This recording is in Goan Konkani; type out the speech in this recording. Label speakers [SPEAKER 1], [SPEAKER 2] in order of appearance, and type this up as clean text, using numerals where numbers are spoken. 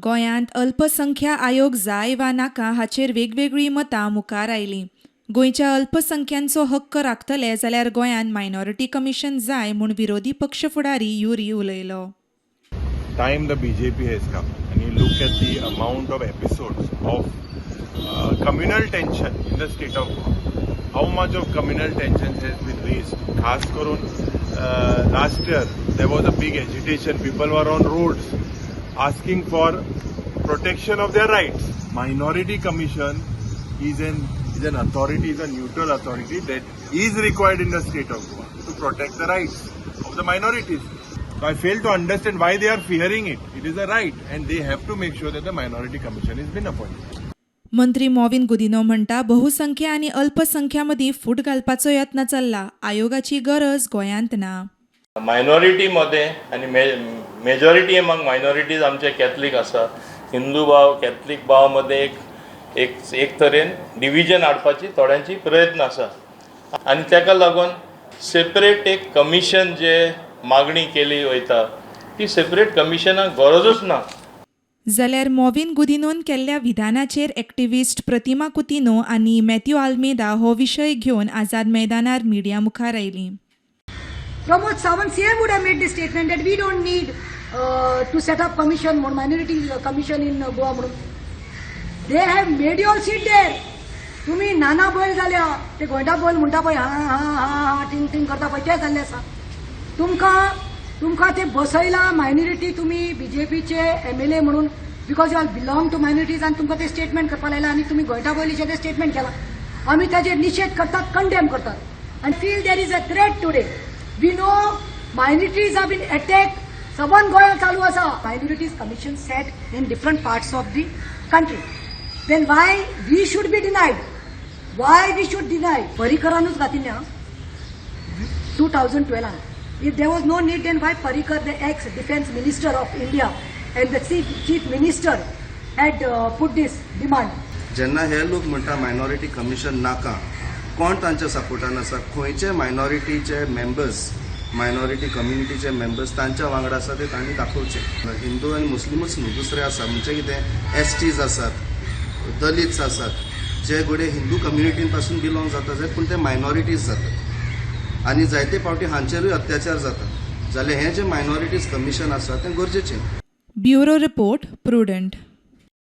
[SPEAKER 1] गोंयांत अल्पसंख्या आयोग जाय वा नाका हाचेर वेगवेगळीं मतां मुखार आयलीं. गोंयच्या अल्पसंख्यांचो हक्क राखतले जाल्यार गोंयांत मायनॉरिटी कमिशन जाय म्हूण विरोधी पक्ष फुडारी युरी उलयलो.
[SPEAKER 2] Time the BJP has come and you look at the amount of episodes of communal tension in the state of Goa. How much of communal tension has been raised? खास करून last year there was a big agitation. People were on roads asking for protection of their rights. Minority Commission is an authority, is a neutral authority that is required in the state of Goa to protect the rights of the minorities. So I fail to understand why they are fearing it. It is a right and they have to make sure that the Minority Commission has been appointed.
[SPEAKER 1] मंत्री मॉविन गुदिनो म्हणटा, बहुसंख्य आनी अल्पसंख्या मदीं फूट घालपाचो यत्न चल्ला. आयोगाची गरज गोंयांत ना.
[SPEAKER 3] मायनॉरिटी मध्ये आनी मेजॉरिटी एमंग मायनॉरिटीज आमचे कॅथलीक आसा. हिंदू भाव, कॅथलीक भाव मध्ये एक तरेन डिविजन हाडपाची थोड्यांची प्रयत्न आसा आनी ताका लागून सेपरेट एक कमिशन जे मागणी केली वयता, ती सेपरेट कमिशनाक गरजूच ना.
[SPEAKER 1] जाल्यार मॉविन गुदिनोन केल्ल्या विधानाचेर एक्टिविस्ट प्रतिमा कुतिनो आनी मॅथ्यू आल्मेदा हो विशय घेवन आझाद मैदानार मिडिया मुखार आयलीं.
[SPEAKER 4] Pramod Sawant CM would have made this statement that we don't need to set up commission म्हणून, minority commission in Goa म्हणून. They have made your seat there. तुम्ही नाना बैल जाल्या. ते गोंयडा बैल म्हणटा पळय, हा हा हा हा, टिंग टिंग करता पळय, ते जाल्ले आसा. तुमकां ते बसयला मायनॉरिटी, तुमी बीजेपीचे एमएलए म्हणून, because you all belong to minorities. आनी तुमकां ते स्टेटमेंट करपाक लायला आनी तुमी गोंयडा बैलीचें ते स्टेटमेंट केलां. आमी ताजेर निशेध करतात, कंडेम करतात आनी feel there is a threat today. We know minorities have been attack. सबंद गोंयांत चालू आसा. Minorities commission set in different parts of the country, then why we should be denied? Why we should deny? पर्रीकरानूच घातिल्लें 2012. If there was no need, then why Parrikar, the ex defence minister of India and the chief minister, had put this demand?
[SPEAKER 5] जेन्ना हे लोक म्हणटा मायनॉरिटी कमिशन नाका, कोण तांच्या सपोर्टान आसा? खंयचे मायनॉरिटीचे मेंबर्स, मायनॉरिटी कम्युनिटीचे मेंबर्स तांच्या वांगडा आसा ते तांणी दाखोवचे. हिंदू आनी मुस्लिमूच न्हू, दुसरे आसा. म्हणजे कितें, एस टीज आसात, दलित्स आसात, जे घडये हिंदू कम्युनिटीन पासून बिलोंग जाता जायत, पूण ते मायनॉरिटीज जातात आनी जायते फावटी हांचेरूय अत्याचार जाता. जाल्यार हें जें मायनॉरिटीज कमिशन आसा तें गरजेचें.
[SPEAKER 1] Bureau report, prudent.